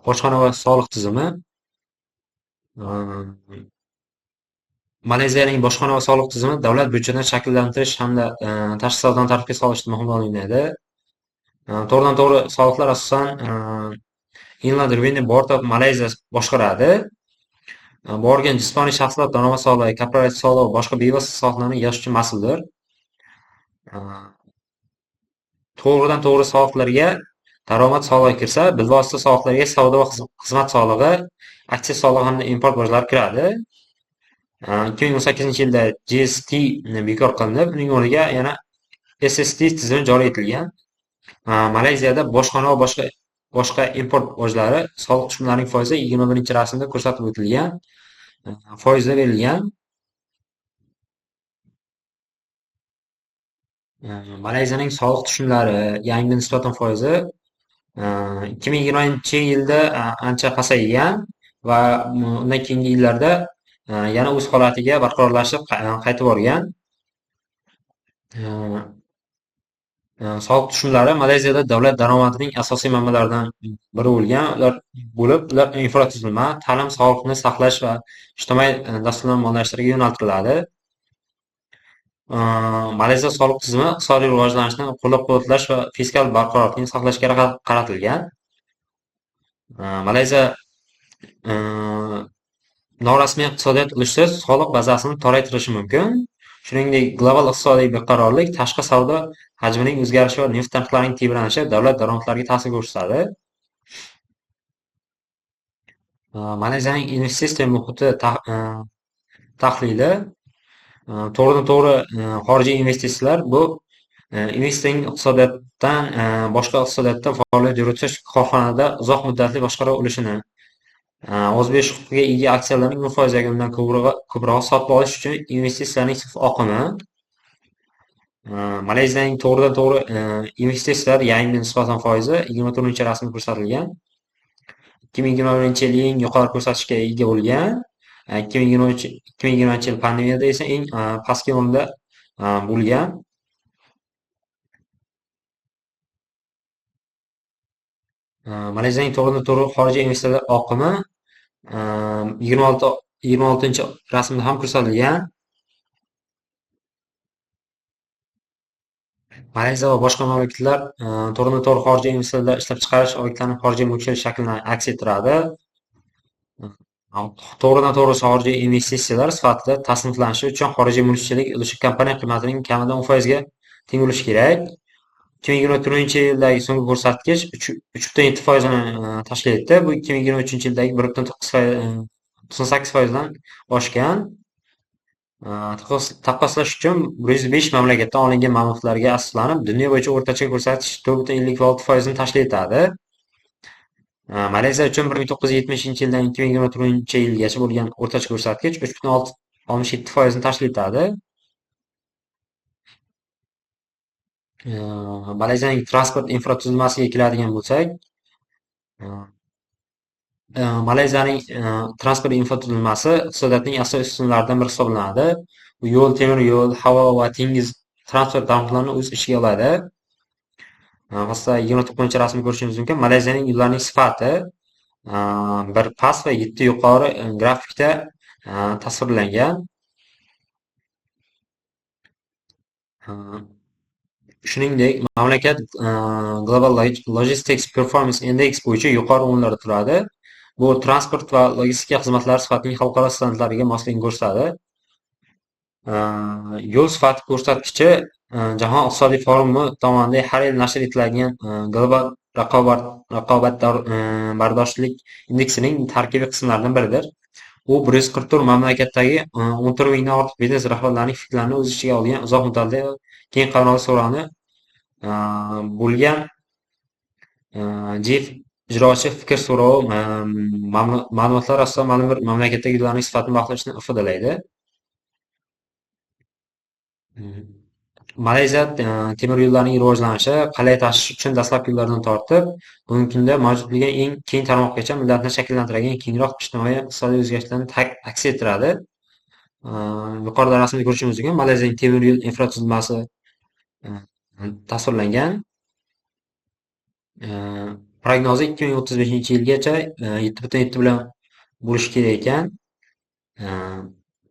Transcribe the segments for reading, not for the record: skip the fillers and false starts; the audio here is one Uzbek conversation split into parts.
Bojxona va soliq tizimi. Malayziyaning bojxona va soliq tizimi davlat byudjetini shakllantirish hamda tashqi savdoni tartibga solishda muhim rol o'ynaydi. To'g'ridan to'g'ri soliqlar asosan Inland Revenue Board of Malaysia boshqaradi. Bu organ jismoniy shaxslar daromad solig'i, korporativ solig'i va boshqa bevosita soliqlarni yig'ish uchun mas'uldir. To'g'ridan to'g'ri soliqlarga daromad solig'i kirsa, bilvosita soliqlarga savdo va xizmat solig'i, aksiya solig'i hamda import bojlari kiradi. 2018-yilda GST bekor qilinib, uning o'rniga yana SST tizimi joriy etilgan. Malayziyada bojxona va boshqa import bojlari soliq tushumlarining foizi 21-rasmda ko'rsatib o'tilgan foizda berilgan. Malayziyaning soliq tushumlari yangi nisbatan foizi 2020-yilda ancha pasaygan va undan keyingi yillarda yana o'z holatiga barqarorlashib qaytib borgan. Soliq tushumlari Malayziyada davlat daromadining asosiy manbalaridan biri bo'lgan. Ular infratuzilma, ta'lim, sog'liqni saqlash va ijtimoiy dasturlarni moliyalashtirishga yo'naltiriladi. Malayziya soliq tizimi iqtisodiy rivojlanishni qo'llab-quvvatlash va fiskal barqarorlikni saqlashga qaratilgan. Malayziya norasmiy iqtisodiyot ulushi soliq bazasini toraytirishi mumkin. Shuningdek, global iqtisodiy beqarorlik, tashqi savdo hajmining o'zgarishi va neft narxlarining tebranishi davlat daromadlariga ta'sir ko'rsatadi. Malayziyaning investitsiya muhiti tahlili. To'g'ridan to'g'ri xorijiy investitsiyalar bu investitsiyaning iqtisodiyotdan boshqa iqtisodiyotda faoliyat yuritish korxonada uzoq muddatli boshqaruv ulushini, ovoz berish huquqiga ega aksiyalarning 10% yoki undan ko'prog'i sotib olish uchun investitsiyalarning oqimi. Malayziyaning to'g'ridan to'g'ri investitsiyalar yangi nisbatan foizi 24-rasmda ko'rsatilgan. 2021-yil eng yuqori ko'rsatkichga ega bo'lgan. 2020 yil pandemiyada esa eng pastki o'rinda bo'lgan. Malayziyaning to'g'ridan to'g'ri xorijiy investitsiyalar oqimi 26-rasmda ham ko'rsatilgan. Malayziya va boshqa mamlakatlar to'g'ridan to'g'ri xorijiy investitsiyalar ishlab chiqarish obyektlarini xorijiy mulkchilik shaklini aks ettiradi. To'g'ridan to'g'ri xorijiy investitsiyalar sifatida tasniflanishi uchun xorijiy mulkchilik ulushi kompaniya qiymatining kamida 10% ga teng bo'lishi kerak. 2024-yildagi so'nggi ko'rsatkich 3,7% ni tashkil etdi. Bu 2023-yildagi 1,98% dan oshgan. Taqqoslash uchun 105 mamlakatdan olingan ma'lumotlarga asoslanib, dunyo bo'yicha o'rtacha ko'rsatkich 4,56% ni tashkil etadi. Malayziya uchun 1970-yildan 2024-yilgacha bo'lgan o'rtacha ko'rsatkich 3,67% ni tashkil etadi. Malayziyaning transport infratuzilmasiga keladigan bo'lsak, Malayziyaning transport infratuzilmasi iqtisodiyotning asosiy ustunlaridan biri hisoblanadi. Bu yo'l, temir yo'l, havo va dengiz transport tarmoqlarini o'z ichiga oladi. Pastda 29-rasmni ko'rishingiz mumkin. Malayziyaning yo'llarining sifati bir past va 7 yuqori grafikda tasvirlangan. Shuningdek, mamlakat Global Logistics Performance Index bo'yicha yuqori o'rinlarda turadi. Bu transport va logistika xizmatlari sifatining xalqaro standartlariga mosligini ko'rsatadi. Yo'l sifati ko'rsatkichi Jahon iqtisodiy forumi tomonidan har yil nashr etiladigan global raqobatbardoshlik indeksining tarkibiy qismlaridan biridir. U 144 mamlakatdagi 14 mingdan ortiq biznes rahbarlarining fikrlarini o'z ichiga olgan uzoq muddatli keng qamrovli so'rovni bo'lgan JIF ijrochi fikr so'rovi ma'lumotlar asosida ma'lum bir mamlakatdagi yo'llarning sifatini baholashni ifodalaydi. Malayziya temir yo'llarining rivojlanishi qalay tashish uchun dastlabki yillardan tortib, bugungi kunda mavjud bo'lgan eng keng tarmoqgacha millatni shakllantirgan kengroq ijtimoiy iqtisodiy o'zgarishlarni aks ettiradi. Yuqorida rasmda ko'rishimiz mumkin, Malayziyaning temir yo'l infratuzilmasi tasvirlangan. Prognozi 2035-yilgacha 7,7 million bo'lishi kerak ekan.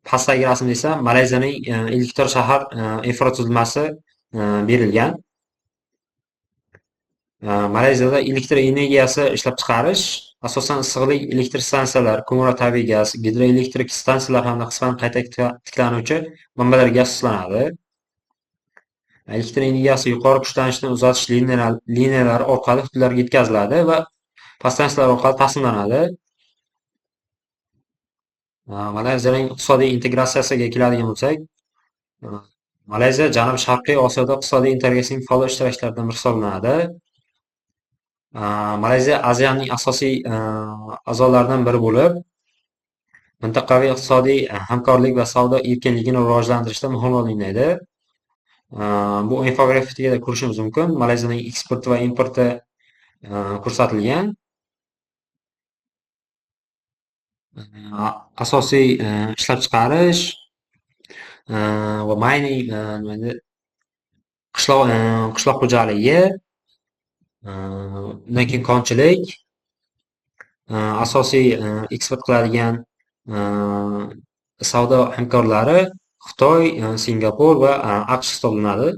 Pastdagi rasmda esa Malayziyaning elektr shahar infratuzilmasi berilgan. Malayziyada elektr energiyasi ishlab chiqarish asosan issiqlik elektr stansiyalar, ko'mir va tabiiy gaz, gidroelektrik stansiyalar hamda qisman qayta tiklanuvchi manbalarga asoslanadi. Elektr energiyasi yuqori kuchlanishni uzatish liniyalari orqali hududlarga yetkaziladi va podstansiyalar orqali taqsimlanadi. Malayziyaning iqtisodiy integratsiyasiga keladigan bo'lsak, Malayziya Janubi-Sharqiy Osiyoda iqtisodiy integratsiyaning faol ishtirokchilaridan biri hisoblanadi. Malayziya ASEANning asosiy a'zolaridan biri bo'lib, mintaqaviy iqtisodiy hamkorlik va savdo erkinligini rivojlantirishda muhim rol o'ynaydi. Bu infografikada ko'rishimiz mumkin. Malayziyaning eksporti va importi ko'rsatilgan. Asosiy ishlab chiqarish va mining, qishloq xo'jaligi, undan keyin konchilik, asosiy eksport qiladigan savdo hamkorlari Xitoy, Singapur va AQSh hisoblanadi.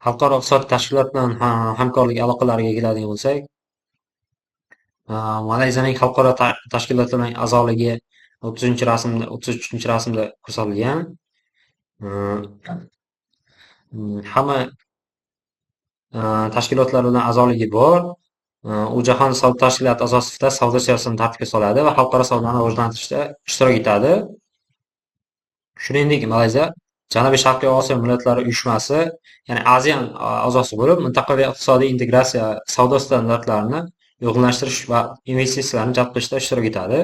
Xalqaro iqtisodiy tashkilot bilan hamkorlik aloqalariga keladigan bo'lsak, Malayziyaning xalqaro tashkilotlarning a'zoligi 30-rasmda, 33-rasmda ko'rsatilgan. Hamma tashkilotlar bilan a'zoligi bor. U Jahon savdo tashkiloti a'zosi sifatida savdo siyosatini tartibga soladi va xalqaro savdoni rivojlantirishda ishtirok etadi. Shuningdek, Malayziya Janubiy-Sharqiy Osiyo millatlari uyushmasi, ya'ni ASEAN a'zosi bo'lib, mintaqaviy iqtisodiy integratsiya, savdo standartlarini uyg'unlashtirish va investitsiyalarni jalb qilishda ishtirok etadi.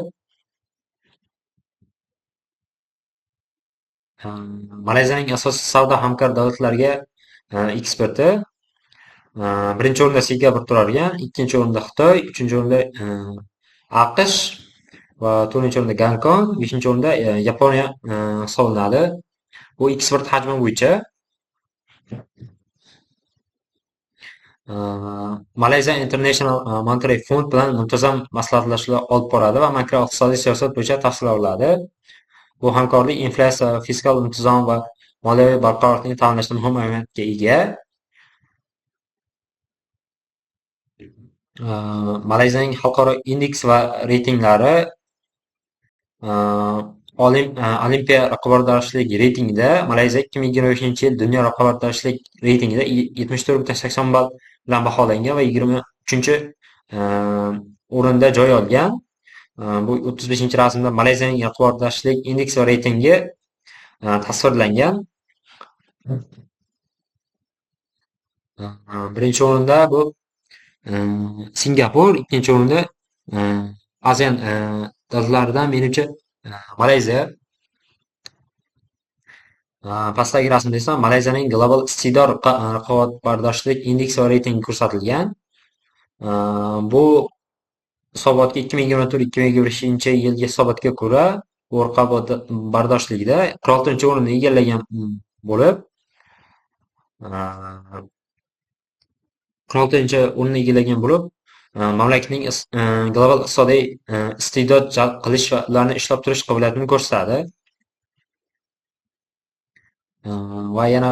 Malayziyaning asosiy savdo hamkor davlatlarga eksporti birinchi o'rinda Singapur turar ekan, ikkinchi o'rinda Xitoy, uchinchi o'rinda AQSh va to'rtinchi o'rinda Gonkong, beshinchi o'rinda Yaponiya hisoblanadi. Bu eksport hajmi bo'yicha. Malayziya International Monetary Fund bilan muntazam maslahatlashuvlar olib boradi va makroiqtisodiy siyosat bo'yicha tavsiyalar oladi. Bu hamkorlik inflyatsiya, fiskal intizom va moliyaviy barqarorlikni ta'minlashda muhim ahamiyatga ega. Malayziyaning xalqaro indeks va reytinglari Olimpiya raqobatbardoshlik reytingida Malayziya 2025-yil dunyo raqobatbardoshlik reytingida 74,80 ball bilan baholangan va 23-chi o'rinda joy olgan. Bu 35-rasmda Malayziyaning raqobatbardoshlik indeks va reytingi tasvirlangan. Birinchi o'rinda bu Singapur, ikkinchi o'rinda ASEAN davlatlaridan menimcha Malayziya. Pastdagi rasmda esa Malayziyaning global iste'dod raqobatbardoshlik indeksi va reytingi ko'rsatilgan. Bu hisobotga 2024-2025 yilgi hisobotga ko'ra bu raqobatbardoshlikda 46-o'rinni egallagan bo'lib, 46-o'rinni egallagan bo'lib, mamlakatning global iqtisodiy iste'dod jalb qilish va ularni ishlab turish qobiliyatini ko'rsatadi. Va yana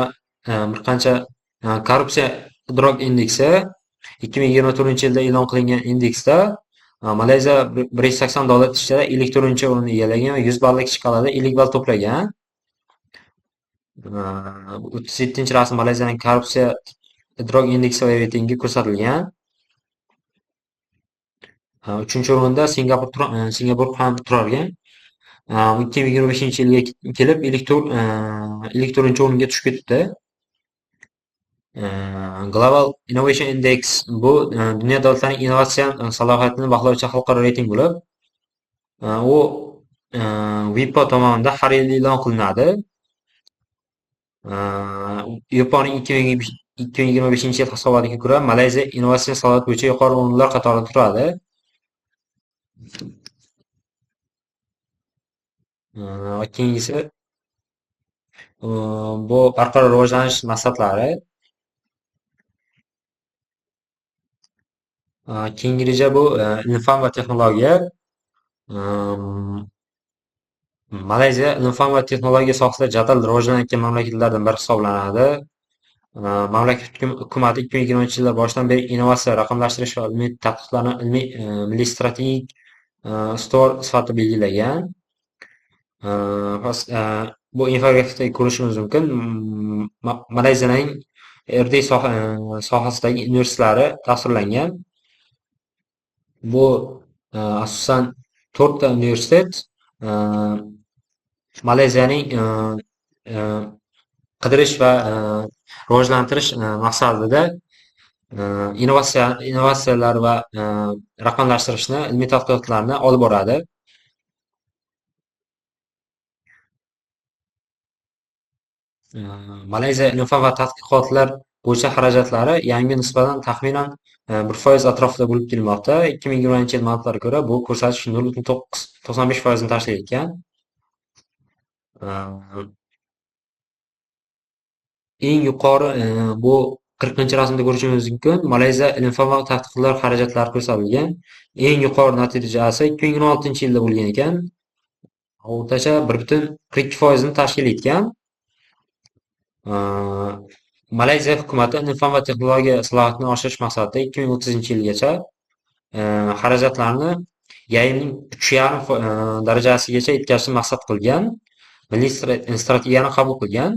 bir qancha korrupsiya idrok indeksi 2024-yilda e'lon qilingan indeksda Malayziya 180 davlat ichida 54-o'rinni egallagan va 100 ballik shkalada 50 ball to'plagan. 37-rasm Malayziyaning korrupsiya idrok indeksi va reytingi ko'rsatilgan. 3-o'rinda Singapur ham turar ekan. 2025-yilga kelib 54-o'ringa tushib ketibdi. Global Innovation Index bu dunyo davlatlarining innovatsion salohiyatini baholovchi xalqaro reyting bo'lib, u WIPO tomonidan har yil e'lon qilinadi. WIPOning 2025-yil hisobotiga ko'ra Malayziya innovatsion salohiyat bo'yicha yuqori o'rinlar qatorida turadi. Keyingisi bu barqaror rivojlanish maqsadlari. Keyingi reja bu ilm-fan va texnologiya. Malayziya ilm-fan va texnologiya sohasida jadal rivojlanayotgan mamlakatlardan biri hisoblanadi. Mamlakat hukumati 2020-yillar boshidan beri innovatsiya, raqamlashtirish va ilmiy tadqiqotlarni ilmiy milliy strategik ustuvor sifatida belgilagan. Bu infografikda ko'rishimiz mumkin. Malayziyaning RD sohasidagi universitetlari tasvirlangan. Bu asosan 4 ta universitet Malayziyaning qidirish va rivojlantirish maqsadida innovatsiyalar va raqamlashtirishni, ilmiy tadqiqotlarni olib boradi. Malayziya ilm-fan va tadqiqotlar bo'yicha xarajatlari yangi nisbatan taxminan 1% atrofida bo'lib kelmoqda. 2020-yil ma'lumotlariga ko'ra bu ko'rsatkich 0,95% ni tashkil etgan. Eng yuqori bu 40-rasmda ko'rishimiz mumkin. Malayziya ilm-fan va tadqiqotlar xarajatlari ko'rsatilgan. Eng yuqori natijasi 2016-yilda bo'lgan ekan. O'rtacha 1,42% ni tashkil etgan. Malayziya hukumati ilm-fan va texnologiya islohotini oshirish maqsadida 2030-yilgacha xarajatlarni YAIMning 3,5 darajasigacha yetkazishni maqsad qilgan milliy strategiyani qabul qilgan.